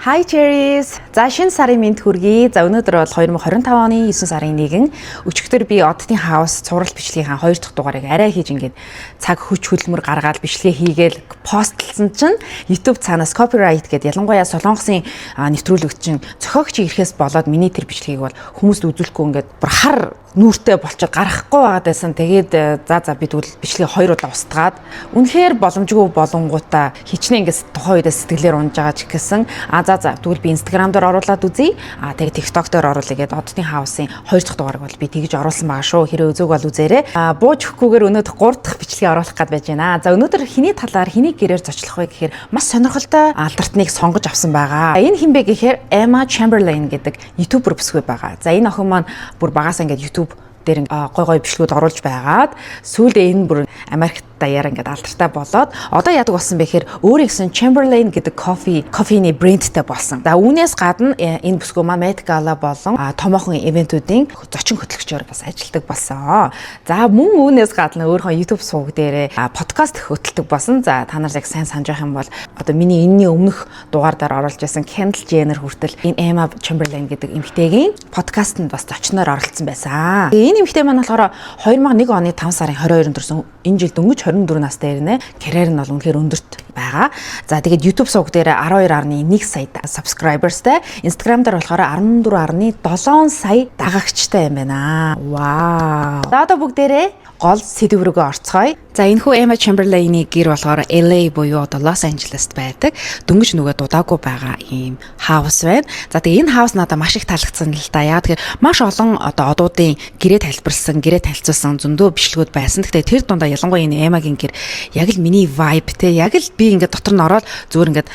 Hi, Cherries. За, шинэ сарын мэнд хүргэе. За, өнөөдөр бол 2025 оны 9 сарын 1. Өчигдөр би Оддын House цуврал бичлэгийн хоёр дахь дугаарыг арай хийж, ингээд цаг хүч хөдөлмөр гаргаад бичлэгээ хийгээл постлсон чинь YouTube цаанаас copyright гэдэг, ялангуяа Солонгосын нэвтрүүлэгт чинь зохиогч ирэхээс болоод миний тэр бичлэгийг бол хүмүүст үзүүлэхгүй, ингээд бүр хар нүүртэй болчиход гаргахгүй байгаад байсан. Тэгээд за би тэгвэл бичлэгээ хоёр удаа устгаад, үнэхээр боломжгүй болонгуудаа хичнээн ингээд тухайн үедээ сэтгэлээр унж байгаа ч гэсэн а за за тэгвэл би Instagram дээр оруулаад үзье. А тэгээд TikTok дээр оруулъя гэдээ Оддын House-ын хоёр дахь дугаарыг бол би тэгж оруулсан байгаа шүү. Хэрэг үзүүг бол үзээрэй. А бууж өгөхгүйгээр өнөөдөр гурав дахь бичлэгээ оруулах гээд байж байна. За, өнөөдөр хэний талаар, хэний гэрээр зочлох вэ гэхээр маш сонирхолтой алдартныг сонгож авсан байгаа. Энэ хэн бэ гэхээр Emma Chamberlain гэдэг YouTuber бүсгүй байгаа. За, энэ охин маань бүр багасаа ингээд YouTube дээр гой гой бичлэгүүд оруулж байгаад, сүүлдээ энэ бүр Америкт даяар ингээд алдартай болоод, одоо яадаг болсон бэ гэхээр өөрийн Chamberlain гэдэг кофений брэндтэй болсон. За, үүнээс гадна энэ бүсгүй маань Met Gala болон томоохон event үүдийн зочин хөтлөгчөөр бас ажилладаг болсон. За, мөн үүнээс гадна өөрийнхөө YouTube суваг дээрээ подкаст хөтэлдэг болсон. За, та нар яг сайн санаж байх юм бол одоо миний энэний өмнөх дугаар дээр оруулж байсан Kendall Jenner хүртэл энэ Emma Chamberlain гэдэг эмэгтэйгийн подкастэнд бас зочноор оролцсон байсан. Энэ эмэгтэй маань болохоор 2001 оны 5 сарын 22-нд төрсэн. Энэ жил дөнгөж 24 настай ирнэ. Карьер нь бол үнэхээр өндөрт байгаа. За, тэгээд YouTube сувг дээр 12.1 сая subscribers тай, Instagram дээр болохоор 14.7 сая дагагчтай юм байна. Вау. За, одоо бүгдээрээ гол сэдэв рүүгээ орцгоё. За, энэхүү Emma Chamberlain-ы гэр болохоор LA буюу одоо Лос Анжелест байдаг. Дөнгөж нүгэ дудаагүй байгаа ийм house байна. За, тэгээ энэ house надад маш их таалагдсан л да. Яг тэгэхээр маш олон одоо одуудын гэрээ тайлбарлсан, гэрээ танилцуулсан зөндөө бичлэгүүд байсан. Гэхдээ тэр дундаа ялангуяа энэ Emma-гийн гэр яг л миний vibe те, яг л би ингээд дотор нь ороод зүгээр ингээд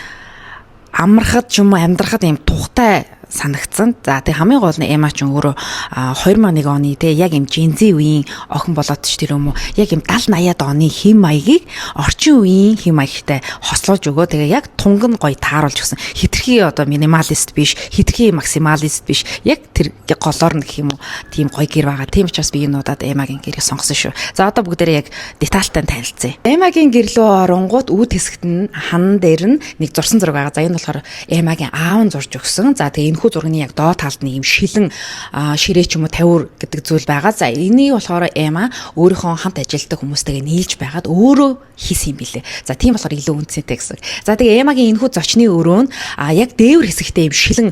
амрахад ч юм уу амьдрахад ийм тухтай санагдсан. За, тэг хамгийн гол нь Эма ч өөрөө 2001 оны те, яг юм Gen Z үеийн охин болоод ч тэр юм уу, яг юм 70 80-ад оны хэм маягийг орчин үеийн хэм маягтай хослуулж өгөө. Тэгээ яг тунг нь гоё тааруулж өгсөн. Хэтэрхий одоо minimalist биш, хэтэрхий maximalist биш. Яг тэр голоор нь гэх юм уу, тийм гоё гэр байгаа. Тийм учраас би энэ удаад Эмагийн гэрийг сонгосон шүү. За, одоо бүгдээрээ яг детальтай танилцъя. Эмагийн гэр лүү оронгууд үүд хэсэгт нь хан дээр нь нэг зурсан зураг байгаа. За, энэ болохоор Эмагийн аав нь зурж өгсөн. За, тэгээ энэхүү зургийн яг доод талд нэг юм шилэн ширээ ч юм уу, тавиур гэдэг зүйл байгаа. За, энийг болохоор Эма өөрийнхөө хамт ажилладаг хүмүүстэйгээ нийлж байгаад өөрөө хийсэн юм билээ. За, тийм болохоор илүү үнцэнтэй гэсэн. За, тэгээ Эмагийн энэхүү зочны өрөө нь яг дээвэр хэсэгтээ юм шилэн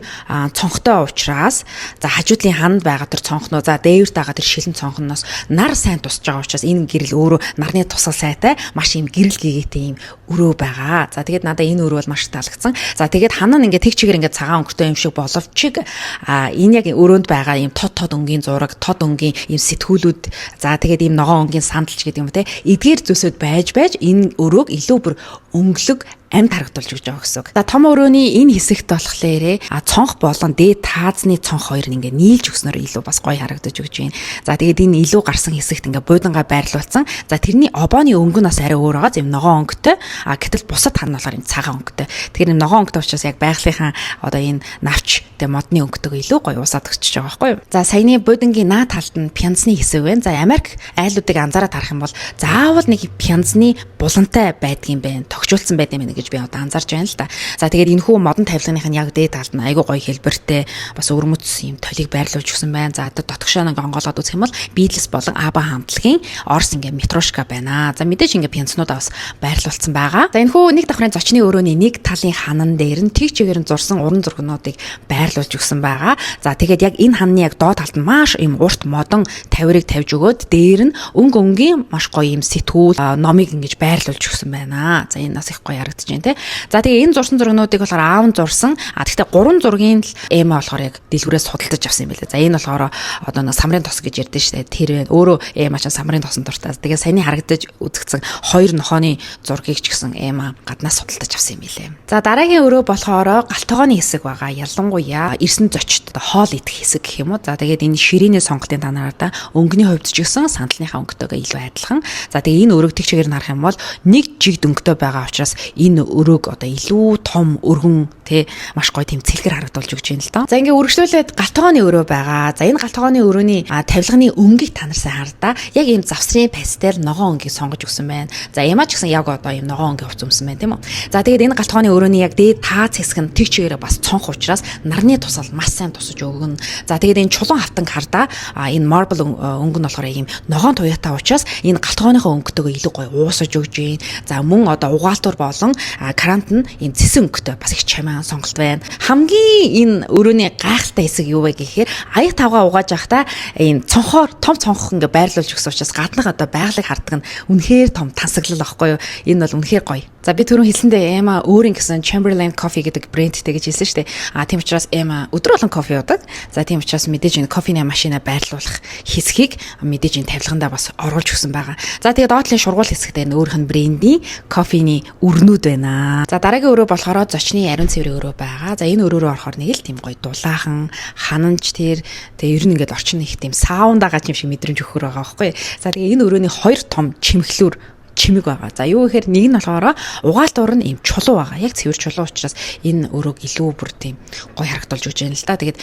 цонхтой учраас, за, хажуудлын ханд байгаа тэр цонхноо, за, дээвэрт байгаа тэр шилэн цонхноос нар сайн тусч байгаа учраас энэ гэрэл өөрөө нарны тусал сайтай, маш юм гэрэл гэгээтэй юм өрөө байгаа. За, тэгээд надад энэ өрөө бол маш таалагдсан. За, тэгээд хана нь ингээд тэг чигээр ингээд цагаан өнгөтэй юм шиг боловч энэ яг өрөөнд байгаа юм тод тод өнгийн зураг, тод өнгийн юм сэтгүүлүүд, за, тэгээд ийм ногоон өнгийн сандалч гэдэг юм те. Эдгээр зүйлсүүд байж байж энэ өрөөг илүү бүр өнгөлөг, амьд харагдуулж өгч байгаа гэсэн үг. За, том өрөөний энэ хэсэгт болохоор цонх болон дээд таазны цонх хоёр нь ингээ нийлж өгснөөр илүү бас гоё харагдаж өгч байна. За, тэгээд энэ илүү гарсан хэсэгт ингээ буудангаа байрлуулсан. За, тэрний обооны өнгө нь бас арай өөр байгаа. Зэм ногоон өнгөтэй. А гэтэл бусад хан нь болохоор юм цагаан өнгөтэй. Тэгэхээр энэ ногоон өнгөтэй учраас яг байгалийнхаа одоо энэ навч тэ модны өнгөтэйгөө илүү гоё уусаад өгчөж байгаа байхгүй юу. За, саяны буудангийн наа талд нь пянзны хэсэг байна. За, Америк айлуудыг анзаараад харах юм бол заавал нэг пянзны булантай байдгийн байна. Тогтжуулсан байд юм байна гэж би одоо анзаарч байна л да. За, тэгээд энэхүү модон тавилганых нь яг дээд талд нь айгүй гоё хэлбэртэй бас өвөрмөц юм толийг байрлуулж өгсөн байна. За, одоо дотгошоо нэг онгоолгоод үзэх юм бол Beatles болон ABBA хамтлагийн Орос ингээ матрешка байна. За, мэдээж ингээ пянзнуудаа бас байрлуулсан байгаа. За, энэхүү нэг давхрын зочны өрөөний нэг талын ханан дээр нь тэг чигээр нь зурсан уран зургнуудыг байрлуулж өгсөн байгаа. За, тэгээд яг энэ ханны яг доод талд нь маш юм урт модон тавирыг тавьж өгөөд, дээр нь өнгө өнгийн маш гоё юм сэтгүүл, номыг ингэж байрлуулж өгсөн байна. За, энэ бас их гоё харагдаж байна те. За, тэгээ энэ зурсан зургнуудыг болохоор аав нь зурсан. А тэгтээ гурван зургийн л Эма болохоор яг дэлгүүрээс худалдаж авсан юм билээ. За, энэ болохоор одоо нэг самрын тос гэж ярьдэн штэ. Тэр байна. Өөрөө Эма ч самрын тосон дуртай. Тэгээ саяны харагдаж үзэгдсэн хоёр нохооны зургийг ч гэсэн Эма гаднаас худалдаж авсан юм билээ. За, дараагийн өрөө болохоор гал тогооны хэсэг байгаа. Ялангуяа ирсэн зочид хоол идэх хэсэг гэх юм уу. За, тэгээд энэ ширээний сонголтын та нараа да өнгөний хувьд ч гэсэн сандалныхаа өнгөтэйгээ илүү адилхан. За, тэгээ энэ өрөөг тэг чигээр нь харах юм бол нэг жигд өнгөтэй байгаа учраас энэ энэ өрөөг одоо илүү том, өргөн, тэ, маш гоё тийм цэлгэр харагдуулж өгч байна л доо. За, ингээ үргэлжлүүлээд гал тогооны өрөө байгаа. За, энэ гал тогооны өрөөний тавилганы өнгийг та нар сайн хардаа. Яг ийм завсрын пастел ногоон өнгийг сонгож өгсөн байна. За, Эмма ч гэсэн яг одоо ийм ногоон өнгийн хувцас өмсөн байна, тийм үү. За, тэгээд энэ гал тогооны өрөөний яг дээд тааз хэсэг нь тэг чигээрээ бас цонх учраас нарны тусал маш сайн тусаж өгнө. За, тэгээд энэ чулуун хавтанг хардаа. Энэ marble өнгө нь болохоор ийм ногоон туяатай учраас энэ гал тогооныхоо өнгөтэйгөө илүү гоё уусаж өгч байна. За, мөн одоо угаалтур болон крант нь ийм цэсэн өнгөтэй, бас их чамаан сонголт байна. Хамгийн энэ өрөөний гайхалтай хэсэг юу вэ гэхээр аяг тавгаа угааж явахдаа ийм цонхоор, том цонх ингээ байрлуулж өгсөн учраас гаднах одоо байгалыг хардаг нь үнэхээр том тансаглал байхгүй юу? Энэ бол үнэхээр гоё. За, би түрүүн хэлсэндээ Emma өөрийн гэсэн Chamberlain Coffee гэдэг брэндтэй гэж хэлсэн шүү дээ. А тийм учраас Emma өдөр болгон кофе уудаг. За, тийм учраас мэдээж энэ кофений машина байрлуулах хэсгийг мэдээж энэ тавилгандаа бас оруулж өгсөн байгаа. За, тэгээд доотлын шургуул хэсэгтээ өөрийнх нь брендийн кофений өрнүүд байна. За, дараагийн өрөө болохоор зочны ариун цэврийн өрөө байгаа. За, энэ өрөө рүү орохоор нэг л тийм гоё дулаахан, ханамж тэр, тэгээ ер нь ингээд орчин их тийм саундагаа юм шиг мэдрэмж өгөхөр байгаа байхгүй. За, тэгээ энэ өрөөний хоёр том чимхлүүр чимэг байгаа. За, юу гэхээр нэг нь болохоор угаалтуур нь ийм чулуу байгаа. Яг цэвэр чулуу учраас энэ өрөөг илүү бүр тийм гоё харагдуулж өгч байна л да. Тэгээд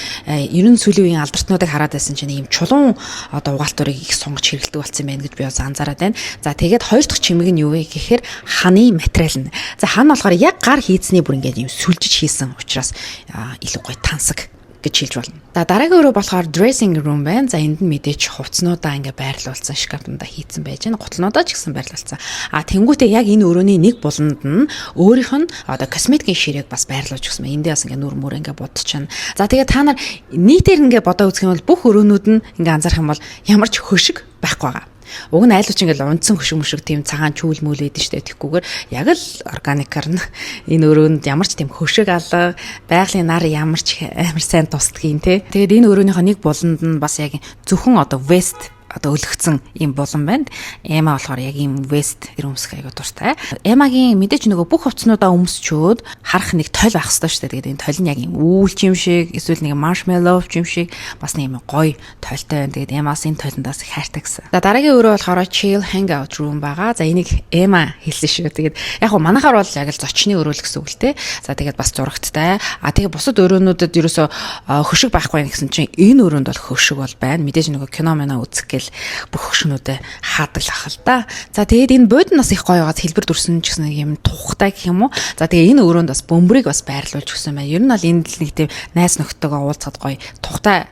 ер нь сүүлийн үеийн алдартнуудыг хараад байсан чинь ийм чулуун одоо угаалтуурыг их сонгож хэрэглэдэг болсон юм байна гэж би бас анзаараад байна. За, тэгээд хоёр дахь чимэг нь юу вэ гэхээр ханы материал нь. За, хан болохоор яг гар хийцний бүр ингээд ийм сүлжиж хийсэн учраас илүү гоё тансаг гэж хэлж болно. За, дараагийн өрөө болохоор dressing room байна. За, энд нь мэдээж хувцснуудаа ингээ байрлуулсан, шкафнуудаа хийцэн байж байна. Гутлнуудаа ч гэсэн байрлуулсан. А тэнгуүтээ яг энэ өрөөний нэг буланд нь өөрийнх нь одоо косметикийн ширээг бас байрлуулж өгсөн байна. Эндээ бас ингээ нүр мөр ингээ будчихна. За, тэгээ та нар нийтээр ингээ бодоо үзэх юм бол бүх өрөөнүүд нь ингээ анзаарах юм бол ямар ч хөшиг байхгүй байгаа. Уг нь айлууч ингээл унтсан хөшиг мөшиг, тийм цагаан чүүл мүл байдаг штэ. Тэгхгүйгээр яг л органикаар нь энэ өрөөнд ямар ч тийм хөшиг алга, байгалийн нар ямар ч амар сайн тусдгийн те. Тэгээд энэ өрөөнийхөө нэг буланд нь бас яг зөвхөн одоо vest одоо өлгцэн юм булан байна. Эма болохоор яг ийм vest тэр өмсөх аягүй дуртай. Эмагийн мэдээж нөгөө бүх хувцснуудаа өмсчөөд харах нэг толь байх хэрэгтэй шүү дээ. Тэгээд энэ толь нь яг ийм үүлч юм шиг, эсвэл нэг маршмеллоу юм шиг бас нэг юм гоё тольтой байна. Тэгээд Эмаас энэ толиндаас их хайртай гэсэн. За, дараагийн өрөө болохоор chill hangout room байгаа. За, энийг Эма хэлсэн шүү. Тэгээд яг хөө манайхаар бол яг л зочны өрөө л гэсэн үг л те. За, тэгээд бас зурагттай. А тэгээд бусад өрөөнүүдэд ерөөсө хөшиг байхгүй гэсэн чинь энэ өрөөнд бол хөшиг бол байна. Мэдээж нөгөө кино мэнэ үзэх гээл бүх хөшгөнүүдээ хаадаг л ах л да. За, тэгээд энэ бууд нь бас их гоё байгаад хэлбэр дүрсэн ч гэсэн нэг юм тухтай гэх юм уу. За, тэгээ энэ өрөөнд бас бөмбөрийг бас байрлуулж өгсөн байна. Ер нь бол энд л нэг тийм найз нөхдөйгөө уулзахад гоё тухтай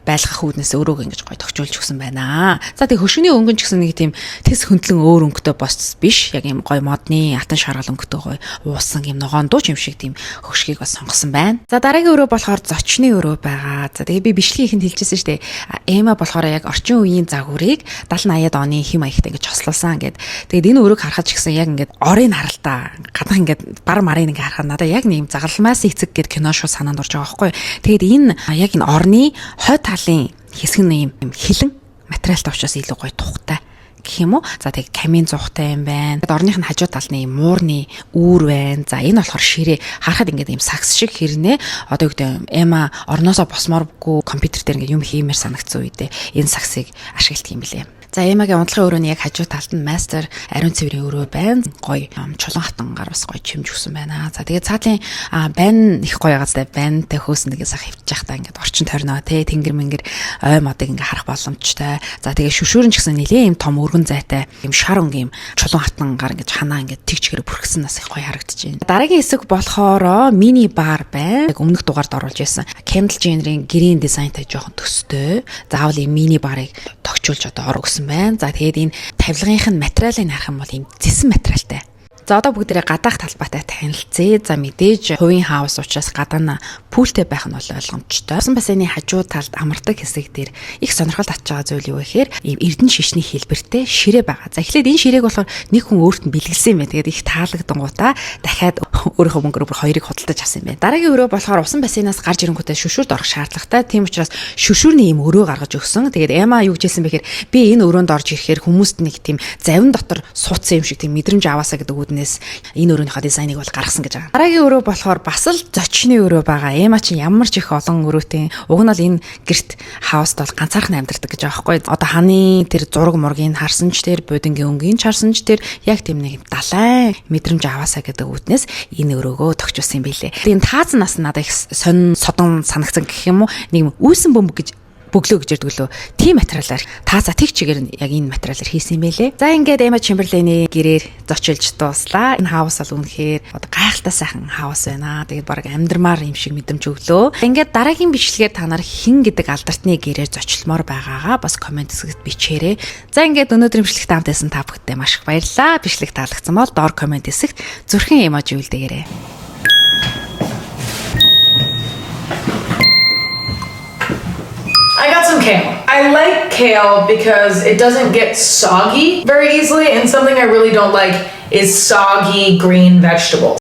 байлгах үүднээс өрөөг ингэж гоё тохижуулж өгсөн байна. За, тэг хөшөөний өнгөн ч гэсэн нэг тийм тэс хөндлөн өөр өнгөтэй бос биш. Яг юм гоё модны алтан шаргал өнгөтэй гоё уусан юм ногоон дууч юм шиг тийм хөшгийг бас сонгосон байна. За, дараагийн өрөө болохоор зочны өрөө байгаа. За, тэгээ би бичлэгийн ихэнд хэлжсэн шүү дээ. Эма болохоор яг орчин үеийн загварыг 70 80-ад оны хэм маягтай ингэж хослуулсан гэд. Тэгээд энэ өрөөг харахад ч гэсэн яг ингээд орыг харалтаа. Гаднах ингээд бар марын ингээд харахад надад яг нэг юм Загалмаас эцэг гэд кино шууд санаанд орж байгаа байхгүй. Тэгээд энэ яг энэ орны хойд талын хэсэг нь юм хилэн материалтай учраас илүү гоё тухтай гэх юм уу. За, тэг камин зуухтай юм байна. Тэгээд орных нь хажуу талны юм муурны үүр байна. За, энэ болохоор ширээ, харахад ингээд юм сакс шиг хэрнээ. Одоо юу гэдэг, Эма орноосоо босмооргүй компьютер дээр ингээд юм хиймээр санагдсан үедээ энэ саксыг ашигладаг юм билээ. За, Эмагийн унтлагын өрөөний яг хажуу талд нь мастер ариун цэврийн өрөө байна. Гоё чулуун хатангаар бас гоё чимж өгсөн байна. За, тэгээд цаатлын байн их гоё газтай бантай хөөсөн нэгээ сах хөвчих байхдаа ингээд орчин тойрноо те, тэнгэр мэнгэр, ой модыг ингээд харах боломжтой. За, тэгээд шүшүүрэн ч гэсэн нэлээд юм том өргөн зайтай юм шар өнгийн юм чулуун хатангаар ингээд ханаа ингээд тэг чигээр бүрхсэн нас их гоё харагдаж байна. Дараагийн хэсэг болохоор мини бар байна. Яг өмнөх дугаард оруулж байсан. Kendall Jenner-ийн гэрийн дизайнтай жоохон төстэй. Заавал ийм мини барыг тогтчулж одоо ор өгсөн байна. За, тэгээд энэ тавилгынх нь материалыг харах юм бол ийм зэсэн материалтай. За, одоо бүгдээрээ гадаах талбайтай танилцъя. За, мэдээж хувийн house учраас гадаана pool тэй байх нь бол ойлгомжтой. Усан бассейны хажуу талд амардаг хэсэг дээр их сонирхол татж байгаа зүйл юу гэхээр ийм эрдэнэ шишний хэлбэртэй ширээ байгаа. За, эхлээд энэ ширээг болохоор нэг хүн өөрт нь бэлгэлсэн юм байна. Тэгээд их таалагдангуудаа дахиад өөрийнхөө мөнгөөр бүр хоёрыг худалдаж авсан юм байна. Дараагийн өрөө болохоор усан бассейнаас гарч ирэнгүүтээ шүшүүрт орох шаардлагатай. Тийм учраас шүшүүрний ийм өрөө гаргаж өгсөн. Тэгээд Эма юу гэж хэлсэн бэ гэхээр би энэ өрөөнд орж ирэхээр хүмүүст нэг тийм завин дотор суудсан юм шиг тийм мэдрэмж аваасаа гэдэг үүднээс үүднээс энэ өрөөнийхөө дизайныг бол гаргасан гэж байгаа. Дараагийн өрөө болохоор бас л зочны өрөө байгаа. Эма чинь ямар ч их олон өрөөтэй. Уг нь бол энэ гэрт house д бол ганцаархан амьдардаг гэж байгаа байхгүй. Одоо ханы тэр зураг мургийг харсан ч тэр буудангийн өнгийг ч харсан ч тэр яг тийм нэг далайн мэдрэмж аваасаа гэдэг үүднээс энэ өрөөгөө тохижуулсан юм билээ. Тэгээ энэ тааз нас надад их сонин содон санагцсан гэх юм уу, нэг юм үүсэн бөмбөг гэж бөглөө гэж ярьдаг лөө. Тийм материалаар тааза тэг чигээр нь яг энэ материалаар хийсэн юм байлээ. За, ингээд Эма Чемберлени гэрээр зочилж дууслаа. Энэ house бол үнэхээр одоо гайхалтай сайхан house байна. Тэгээд баг амьдрмаар юм шиг мэдрэмж өглөө. Ингээд дараагийн бичлэгээр та нар хэн гэдэг алдартны гэрээр зочлмоор байгаагаа бас comment хэсэгт бичээрэй. За, ингээд өнөөдрийн бичлэгт хамт байсан та бүхэндээ маш их баярлалаа. Бичлэг таалагдсан бол доор comment хэсэгт зүрхэн emoji үлдээгээрэй. I got some kale. I like kale because it doesn't get soggy very easily, and something I really don't like is soggy green vegetables.